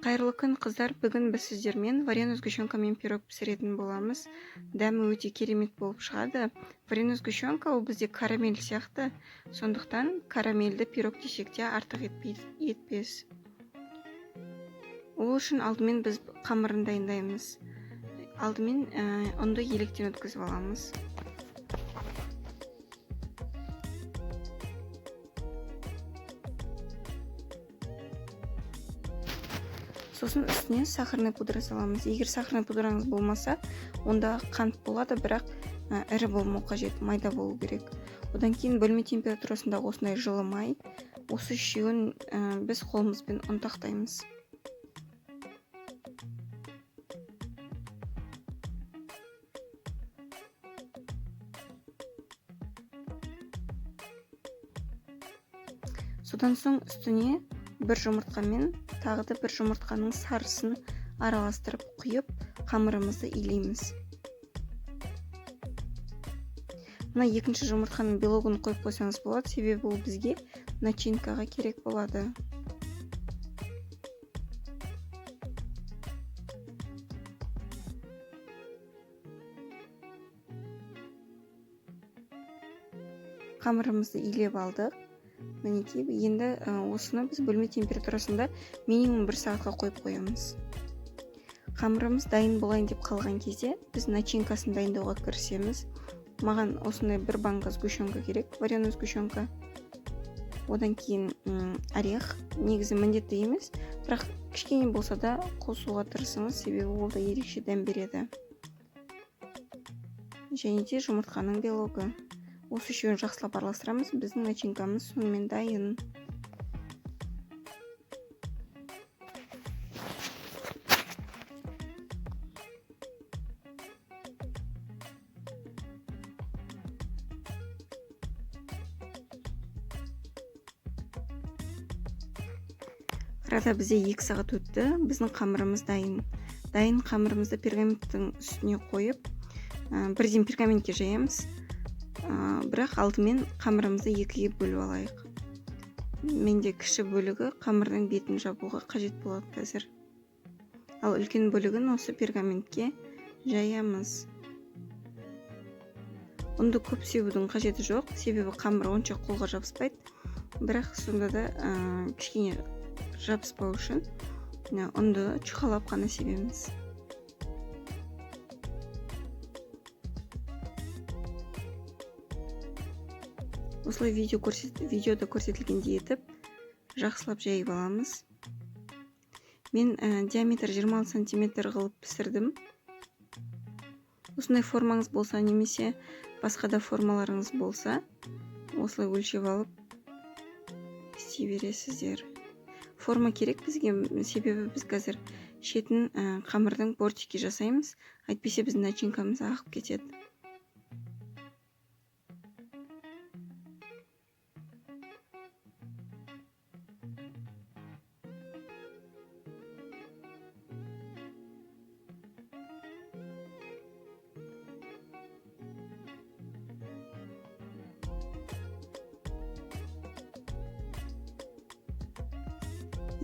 Қайырлы күн, қыздар! Бүгін біз сіздермен вареный сгущенкамен пирог пісіретін боламыз. Дәмі өте керемет болып шығады. Вареный сгущенка ол бізде карамель сияқты, сондықтан карамельді пирог десек те артық етпес. Ол үшін алдымен біз қамырын дайындаймыз. Алдымен ұнды електен өткізіп аламыз. Сосын үстіне сахарный пудра саламыз. Егер сахарный пудраңыз болмаса, онда қант болады, бірақ ірі болмау қажет, майда болу керек. Одан кейін бөлме температурасында осындай жылы май, осы үшеуін біз қолымызбен ұнтақтаймыз. Содан соң үстіне бір жұмыртқамен тағы да бір жұмыртқаның сарысын араластырып құйып, қамырымызды илейміз. Мына екінші жұмыртқаның белогын қойып қойсаңыз болады, себебі ол бізге начинкаға керек болады. Қамырымызды илеп алдық. Мінекей, енді осыны біз бөлме температурасында минимум 1 сағатқа қойып қоямыз. Қамырымыз дайын болайын деп қалған кезде біз начинкасын дайындауға кірісеміз. Маған осындай бір банка сгущенка керек, вареный сгущенка. Одан кейін орех, негізі міндетті емес, бірақ кішкене болса да қосуға тырысыңыз, себебі ол да ерекше дәм береді. Және де жұмыртқаның белогы. Осы үшеуін жақсылап араластырамыз, біздің начинкамыз сонымен дайын. Арада бізде 2 сағат өтті, біздің қамырымыз дайын. Дайын қамырымызды пергаменттің үстіне қойып, бірден пергаментке жаямыз. Бірақ алдымен қамырымызды екіге бөліп алайық. Менде кіші бөлігі қамырдың бетін жабуға қажет болады қазір. Ал үлкен бөлігін осы пергаментке жаямыз. Ұнды көп себудің қажеті жоқ, себебі қамыр онша қолға жабыспайды. Бірақ сонда да, кішкене жабыспау үшін ұнды чұқалап қана себеміз. Осылай видеода көрсетілгендей етіп жақсылап жайып аламыз. Мен диаметр 26 сантиметр қылып пісірдім. Осындай формаңыз болса немесе басқа да формаларыңыз болса, осылай өлшеп алып істей бересіздер. Форма керек бізге, себебі біз қазір шетін қамырдың бортики жасаймыз, әйтпесе біздің начинкамыз ағып кетеді.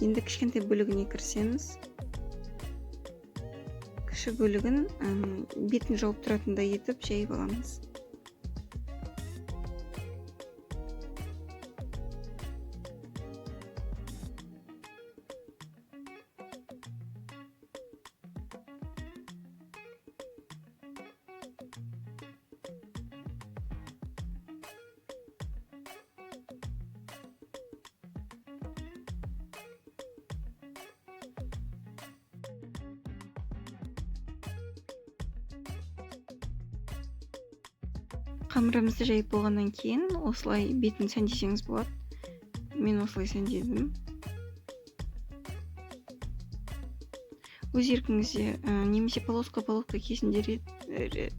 Енді кішкентай бөлігіне кірісеміз. Кіші бөлігін бетін жауып тұратындай етіп жайып аламыз. Қамырымызды жайып болғаннан кейін осылай бетін сәндесеңіз болады. Мен осылай сәндедім. Өз еркіңізде, немесе полоска-полоска кесіндер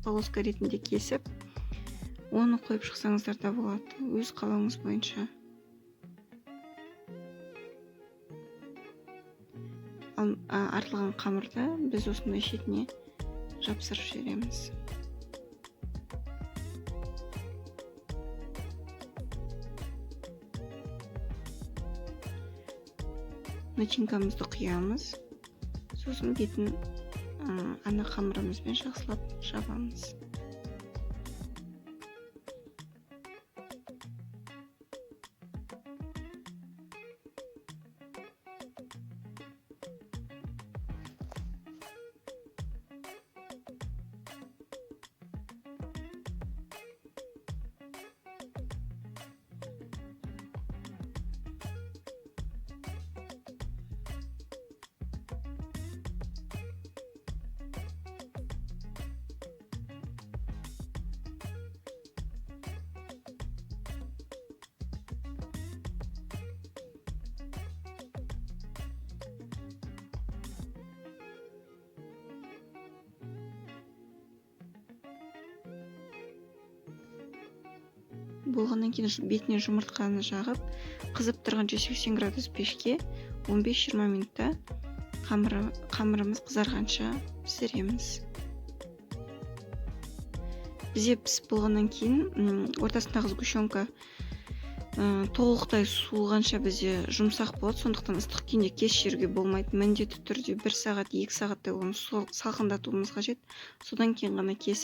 полоска ретінде кесіп, оны қойып шықсаңыздар да болады, өз қалауыңыз бойынша. Ал артылған қамырды біз осындай шетіне жапсырып жібереміз. Начинкамызды құямыз. Сосын бетін ана қамырымызбен жақсылап жабамыз. Болғаннан кейін бетіне жұмыртқаны жағып, қызып тұрған 180 градус пешке 15-20 минутта қамырымыз қызарғанша пісіреміз. Бізде пісіп болғаннан кейін ортасындағы сгущенка толықтай суығанша бізде жұмсақ болады, сондықтан ыстық күйінде кесіп жеуге болмайды. Міндетті түрде 1 сағат, 2 сағаттай оны салқындатуымыз қажет. Содан кейін ғана кесіп